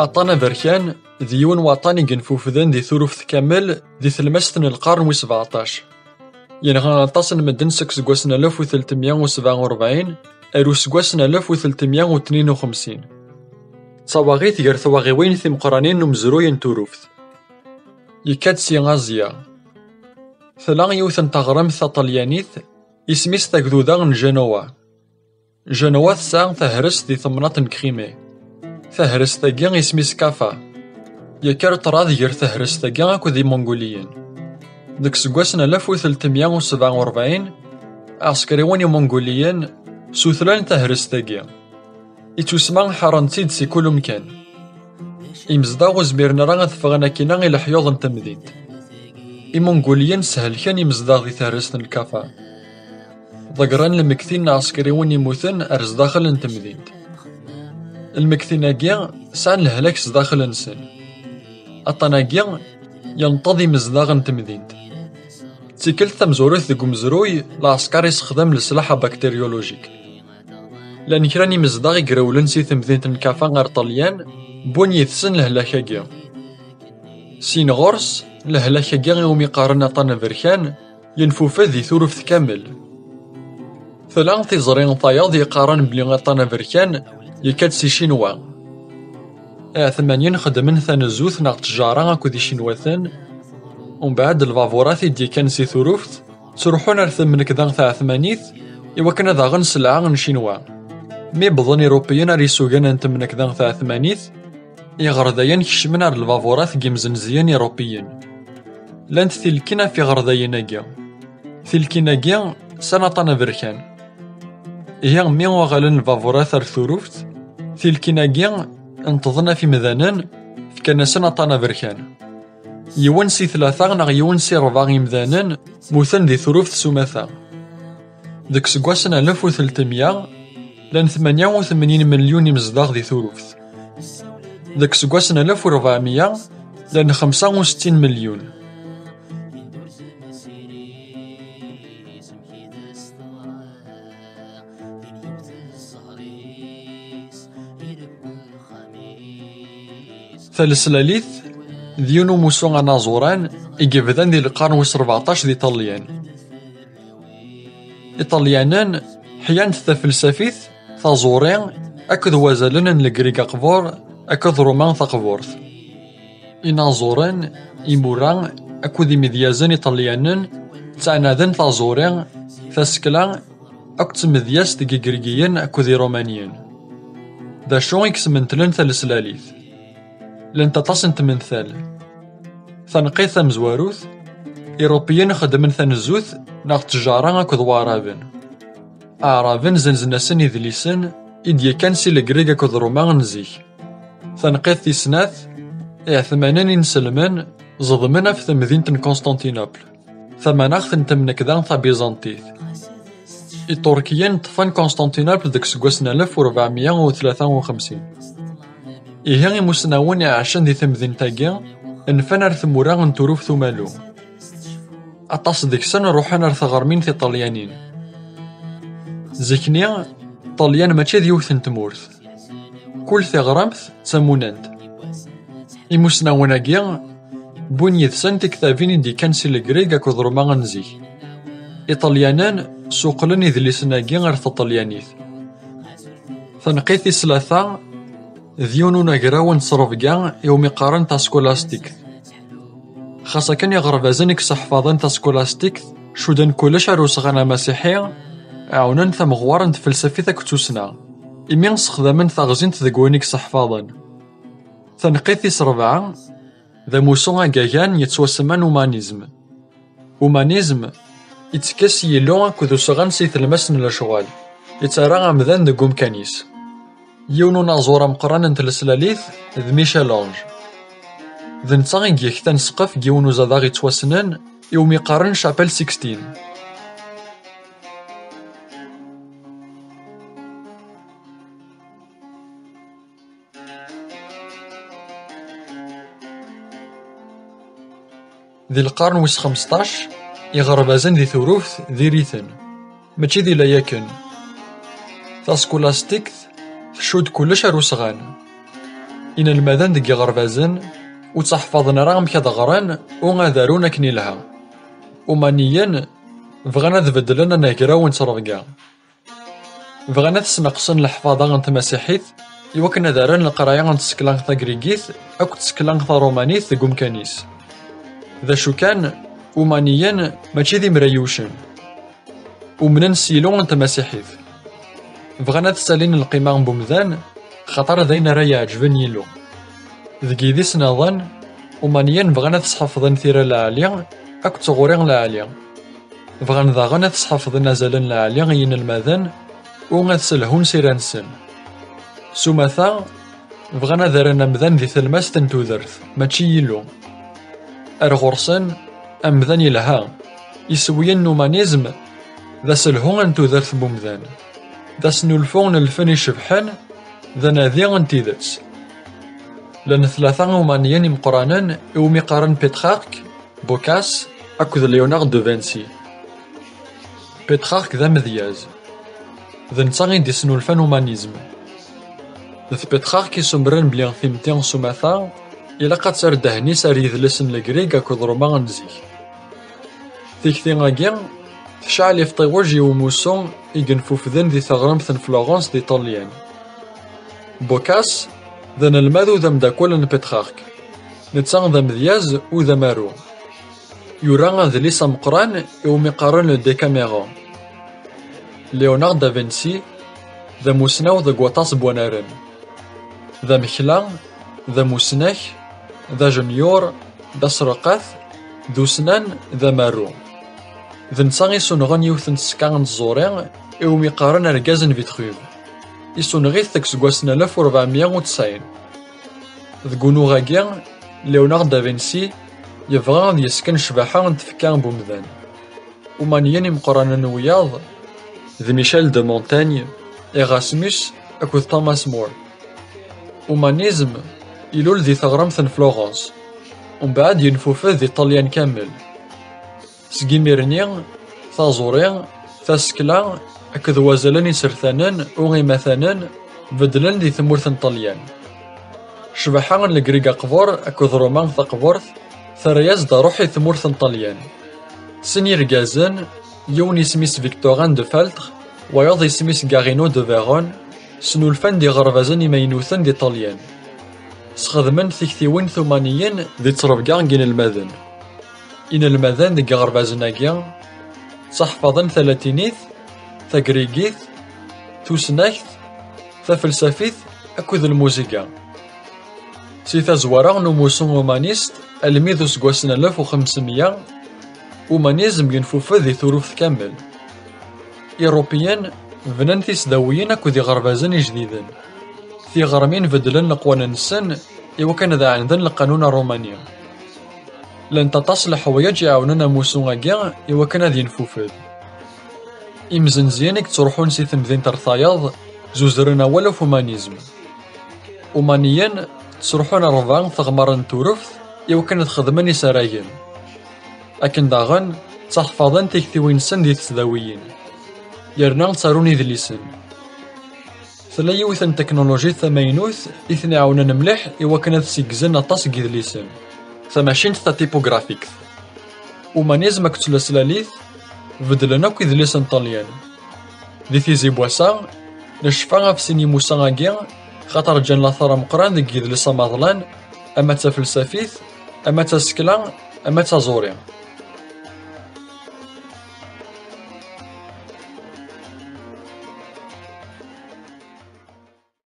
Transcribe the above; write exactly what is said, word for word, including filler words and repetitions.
Aṭṭan aberkan d yiwen waṭṭan i yenfufden di turuft kamel di tlemmast n lqern wis sebɛeṭṭac. Yenɣa aṭas n medden seg useggas n alef u tlatemya u sebɛa u rebɛin ar useggas n alef u tlatemya u tnin u xemsin. D tawaɣit gar twaɣiwin timeqqranin n umezruy n turuft. Yekka-d si Azya. Tla yiwet n teɣremt taṭalyanit, isem-is tagduda n Genoa. Genoa tesɛa tahrest di temnaḍt n Crimée. Tahrest-agi isem-is Kafa. Yekker ṭṭrad gar tahrest-agi akked Imunguliyen. Deg useggas n alef u tlatemya u sebɛa u rebɛin, aɛsekriwen imunguliyen sutlan tahrest-agi. Ittusma ḥerren-tt-id si kul umkan. Imezdaɣ ur zmiren ara ad ffɣen akkin-a i leḥyuḍ n temdint. Imunguliyen shelken imezdaɣ di tehrest n Kafa. Ḍeggren lmektin n ɛsekriwen immuten ar zdaxel n temdint. Lmektin-agi sɛan lehlak zdaxel-nsen. Aṭṭan-agi yenṭeḍ imezdaɣ n temdint. D tikkelt tamezwarut deg umezruy, lɛesker issexdam leslaḥ abaktiryulujik. Llan kra n imezdaɣ i irewlen si temdint n Kafa ar Ṭṭalyan, wwin yid-sen lehlak-agi. Sin ɣur-s, lehlak-agi iwumi qqaren aṭṭan aberkan, yenfufed di turuft kamel. Tella tiẓri n tayeḍ yeqqaren belli aṭṭan aberkan yekka-d si Ccinwa. Iɛetmaniyen xeddmen tanezzut neɣ ttjara akked Icinwaten, umbeɛd lbaburat i d-yekkan si turuft ttruḥun ar temnekda taɛetmanit iwakken ad aɣen sselɛa n Ccinwa. Mi wwḍen Irupiyen ar isugan n temnekda taɛetmanit, iɣerdayen kecmen ar lbaburat n yimzenziyen Irupiyen. Llant tilkin ɣef iɣerdayen-agi. Tilkin-agi sɛan aṭṭan aberkan. Ihi mi uɣalen lbaburat ar turuft, tilkin-agi nṭḍen ɣef imdanen, fkan-asen aṭṭan aberkan. Yiwen si tlata neɣ yiwen si rebɛa imdanen muten di turuft s umata. Deg useggas n alef u tlatemya, llan tmanya u tmanyin melyun imezdaɣ di turuft. Deg useggas n alef u rebɛemya, llan xemsa u settin melyun. Taleslalit d yiwen umussu anaẓuran i yebdan di lqern wis rbeɛṭac di Ṭṭalyan. Iṭalyanen ḥyant tafelsafit, taẓuri akked wazalen n Legrig aqbur akked Ruma taqburt. Inaẓuren, imura akked imedyazen iṭalyanen ttɛanaden taẓuri, tasekla akked tmedyazt deg Igrigiyen akked Irumaniyen. D acu i yesmentlen taleslalit? Llant aṭas n tmental. Taneqqit tamezwarut, Irupiyen xeddmen tanezzut neɣ ttjara akked Waɛraben. Aɛraben zenzen-asen idlisen i d-yekkan si Legrig akked Ruma n zik. Taneqqit tis snat, Iɛetmanen inselmen ẓedmen ɣef temdint n Constantinople, tamanaɣt n temnekda tabiẓantit. Iṭurkiyen ṭṭfen Constantinople deg useggas n alef u rebɛemya u tlata u xemsin. Ihi imusnawen iɛacen di temdint-agi nfan ar tmura n Turuft Umalu. Aṭas deg-sen ruḥen ar tɣermin tiṭalyanin. Zik-nni, Ṭṭalyan mačči d yiwet n tmurt. Kul tiɣremt d tamunant. Imusnawen-agi wwin yid-sen tiktabin i d-yekkan si Legrig akked Ruma n zik. Iṭalyanen suqlen idlisen-agi ar teṭalyanit. Taneqqit tis tlata d yiwen unagraw n ttrebga iwumi qqaren taskulastik. Xas akken iɣerbazen i yesseḥfaḍen taskulastik cudden kullec ar usɣan amasiḥi, ɛawnen tameɣwar n tfelsafit akked tussna, imi ssexdamen taɣzint deg wayen i yesseḥfaḍen. Taneqqit tis rebɛa d amussu agagan yettwasemman umanizm. Umanizm ittekkes Yillu akked usɣan si tlemmast n lecɣal, ittarra amdan deg umkan-is. Yiwen unaẓur ameqqran n tleslalit d Michel-Ange. D netta i yektan ssqef n yiwen uzadaɣ yettwassnen iwumi qqaren Chapelle Sixtine. Di lqern wis xemseṭṭac, iɣerbazen di Turuft diri-ten, mačči di layaken. Taskulastikt tcudd kullec ar usɣan. Inelmaden deg yiɣerbazen ur ttaḥfaḍen ara amek ad ɣren u ad arun akken ilha. Umaniyen bɣan ad beddlen anagraw n ttrebga. Bɣan ad sneqsen leḥfaḍa n tmasiḥit i wakken ad rren leqraya n tsekla tagrigit akked tsekla tarumanit deg umkan-is. D acu kan, Umaniyen mačči d imrayucen. Umnen s Yillu n tmasiḥit. Bɣan ad ssalin lqima n umdan, xaṭer d ayen ara iɛeǧben Yillu. Deg yidis nniḍen, Umaniyen bɣan ad sḥefḍen tira lɛali akked tɣuri lɛali. Bɣan daɣen ad sḥefḍen azalen lɛali i yinelmaden u ad selhun s ira-nsen. S umata, bɣan ad rren amdan di tlemmast n tudert, mačči Yillu. Ar ɣur-sen, amdan ilha, iswiyen n umanizm d aselhu n tudert n umdan, d asnulfu n lfen icebḥen, d anadi n tidet. Llan tlata umaniyen imeqqranen iwumi qqaren Pétrarque, Boccace akked Léonard de Vinci. Pétrarque d amedyaz. D netta i d-isnulfan umanizm. D Pétrarque i ssumren belli timetti s umata ilaq ad terr ddehn-is ar yidles n Legrig akked Ruma n zik. Tikti-agi tecɛel ifṭiwej i umussu i yenfufden di teɣremt n Florence di Ṭṭalyan. Boccace d anelmad u d ameddakel n Pétrarque. Netta d amedyaz u d amaru. Yura adlis ameqqran iwumi qqaren le Decameron. Léonard da Vinci d amusnaw deg waṭas n wanaren. D amekla, d amusnak, d ajenyur, d asreqqat, d usnan, d amaru. D netta i sunɣen yiwet n tsekka n tẓuri iwumi qqaren argaz n Vitruve. Isunɣ-it deg useggas n alef u rebɛemya u tesɛin. Deg unuɣ-agi, Léonard da Vinci yebɣa ad yesken ccbaḥa n tfekka n umdan. Umaniyen imeqqranen wiyaḍ d Michel de Montaigne, Erasmus akked Thomas More. Umanizm ilul di teɣremt n Florence, umbeɛd yenfufed di Ṭṭalyan kamel. Seg imir-nni, taẓuri, tasekla akked wazalen isertanen u imatanen beddlen di tmurt n Ṭṭalyan. Ccbaḥa n Legrig aqbur akked Ruma taqburt terra-yas-d aruḥ i tmurt n Ṭṭalyan. Sin yirgazen, yiwen isem-is Victorin de Feltre, wayeḍ isem-is Guerino de Vérone, snulfan-d iɣerbazen imaynuten di Ṭṭalyan. Sxedmen tiktiwin tumaniyin di ttrebga n yinelmaden. Inelmaden deg yiɣerbazen-agi ttaḥfaḍen talatinit, tagrigit, tusnakt, tafelsafit akked lmuziga. Si tazwara n umussu umanist almi d useggas n alef u xemsemya, umanizm yenfufed di turuft kamel. Irupiyen bnan tisdawiyin akked iɣerbazen ijdiden. Tiɣermin beddlen leqwanen-nsen i wakken ad ɛenden lqanun arumani. Llant aṭas n leḥwayeǧ iɛawnen amussu-agi i wakken ad yenfufed. Imzenziyen i yettruḥun si temdint ar tayeḍ zuzren awal ɣef umanizm. Umaniyen ttruḥun ar rebɛa teɣmaren n turuft i wakken ad xedmen isaragen. Akken daɣen, ttaḥfaḍen tiktiwin-nsen di tesdawiyin. Yerna ttarun idlisen. Tella yiwet n teknulujit tamaynut i ten-iɛawnen mliḥ i wakken ad ssiggzen aṭas n yidlisen, tamacint tatipugrafikt. Umanizm akked tlaslalit beddlen akk idlisen n Ṭṭalyan. Di tizi n wass-a, necfa ɣef sin yimusa-agi, xaṭer ǧǧan later ameqqran deg yidles amaḍlan, ama d tafelsafit, ama d tasekla, ama d taẓuri.